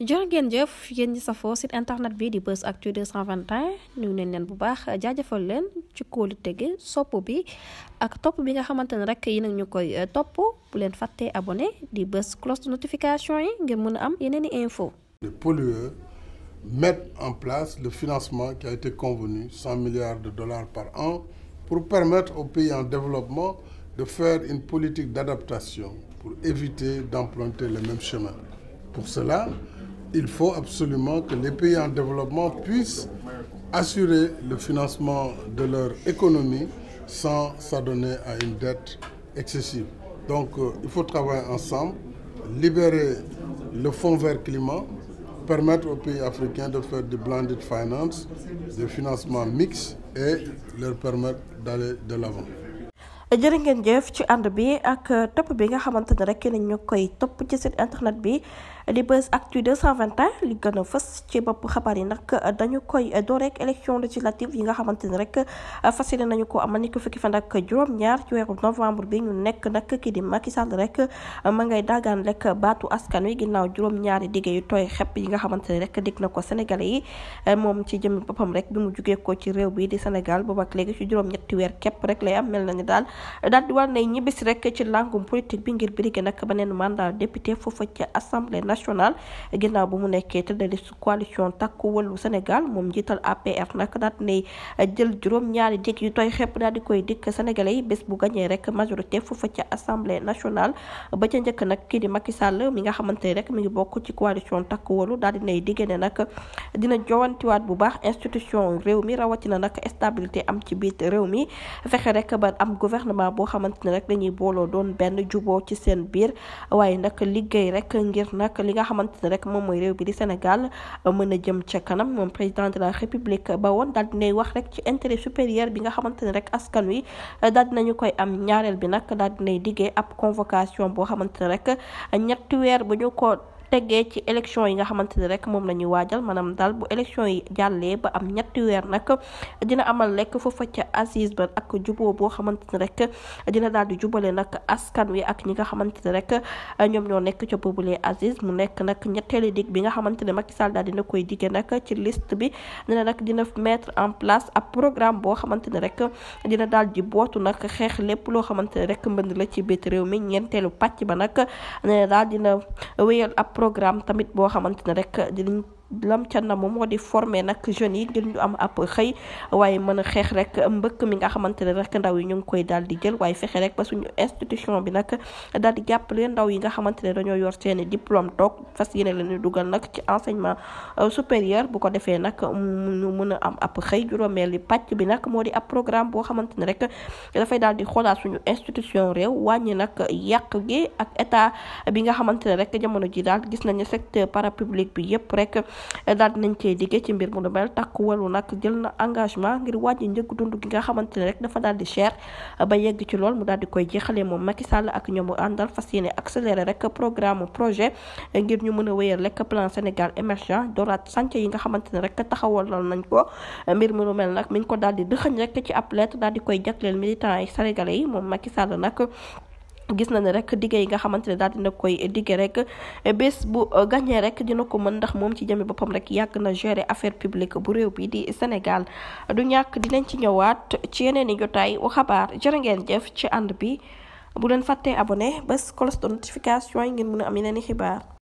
jërë ngeen jëf yéen ñi safoo site internet bi di Buzz Actu 221 ñu neen leen bu baax jaajëfal leen ci kóolu tege sopp bi ak topp bi nga xamante ne rek yi nag ñu koy topp bu leen fàttee abonné di bës cloche de notification yi ngir mën a am yeneen i info. Les pollueurs mettent en place le financement qui a été convenu, 100 milliards de dollars par an, pour permettre aux pays en développement de faire une politique d'adaptation pour éviter d'emprunter le même chemin. Pour cela, il faut absolument que les pays en développement puissent assurer le financement de leur économie sans s'adonner à une dette excessive. Donc, il faut travailler ensemble, libérer le fonds vert climat, permettre aux pays africains de faire du blended finance, des financements mixtes et leur permettre d'aller de l'avant. jërë ngeen jëf ci ànd bi ak topp bi nga xamante ne rek ñu koy topp ci site internet bi di Buzz Actu 221 li gën a fës ci bopp xabaar yi nag dañu koy door rek élection législative yi nga xamante ne rek fas yéene nañu ko amal ni ko fukki fan ak juróom-ñaar ci weeru novembre bi ñu nekk nag kii di Macky Sall rek ma ngay daagaan rek baatu askan wi ginnaaw juróom-ñaari digge yu tooy xepp yi nga xamante ne rek dig na ko Sénégalais yi moom ci jëmmi boppam rek bi mu jugee ko ci réew bi di Sénégal boobu ak léegi ci juróom-ñetti weer képp rek lay am mel na ni daal di war nay ñibbisi rek ci langum politique bi ngir birige nag beneen mandat député foofa ci assemblée nationale ginnaaw bu mu nekkee tête de liste coalition takku wàllu Sénégal moom njiital APR nag daal di nay jël juróom-ñaari dégg yu tooy xepp daal di koy dikk Sénégalais yi bés bu gañee rek majorité foofa ci assemblée nationale ba ca njëkk nag kii di Macky Sall mi nga xamante ne rek mi ngi bokk ci coalition takku wàllu daal di nay digge ne nag dina jowantiwaat bu baax institution réew mi rawatina nag stabilité am ci biir réew mi fexe rek ba am gouvernement boo xamante ne rek dañuy booloo doon benn juboo ci seen biir waaye nag liggéey rek ngir nag li nga xamante ne rek moom mooy réew bi di Sénégal mën a jëm ca kanam moom président de la république ba woon daal dinay wax rek ci intérêt supérieur bi nga xamante ne rek askan wi daal dinañu koy am ñaareel bi nag daal dinay liggéey ab convocation boo xamante ne rek ñetti weer bu ñu ko teggee ci élection yi nga xamante ne rek moom la ñuy waajal maanaam daal bu élection yi jàllee ba am ñetti weer nag dina amal lekk foofa ca assise ba ak juboo boo xamante ne rek dina daal di jubale nag askan wi ak ñi nga xamante ne rek ñoom ñoo nekk ca boobulee assise mu nekk nag ñetteeli dig bi nga xamante ne Macky Sall daal dina koy digge nag ci liste bi ne nag dina mettre en place ab programme boo xamante ne rek dina daal di bootu nag xeex lépp loo xamante ne rek mbënd la ci biir réew mi ñeenteelu pàcc ba nag ne daal dina wéyal ab programme tamit boo xamante ne rek dinañ lam ca na moom moo di former nag jeunes yi ngir ñu am ab xëy waaye mën a xeex rek mbëkk mi nga xamante ne rek ndaw yi ñu ngi koy daal di jël waaye fexe rek ba suñu institution bi nag daal di jàppale ndaw yi nga xamante ne dañoo yor seeni diplôme toog fas yéene leen dugal nag ci enseignement supérieur bu ko defee nag ñu mën a am ab xëy juróomeeli pàcc bi nag moo di ab programme boo xamante ne rek dafay daal di xoolaat suñu institution réew wàññi nag yàq gi ak état bi nga xamante ne rek jamono ji daal gis nañu secteur parapublic bi yëpp rek daal dinañ cee diggee ci mbir mu lu mel takku wàllu nag jël na engagement ngir wàññi njëg dund gi nga xamante ne rek dafa daal di cher ba yegg ci lool mu daal di koy jeexalee moom Macky Sall ak ñoomu àndal fas yéene accéléré rek programme projet ngir ñu mën a wéyal rek plan Sénégal émergent dooraat chantier yi nga xamante ne rek taxawal nañ ko mbir mu lu mel nag mi ngi ko daal di dëxëñ rek ci ab lettre daal di koy jagleel militants yi sénégalais yi moom Macky Sall nag gis na ne rek digge yi nga xamante ne daal dina koy digge rek bés bu gagné rek dina ko mën ndax moom ci jëmmi boppam rek yàgg na gérer affaire publique bu réew bi di Sénégal du ñàkk dinañ ci ñëwaat ci yeneen i jotaay u xabaar jërë ngeen jëf ci ànd bi bu leen fàttee abonné bés cloche de notification yi ngeen mën a am yeneen i xibaar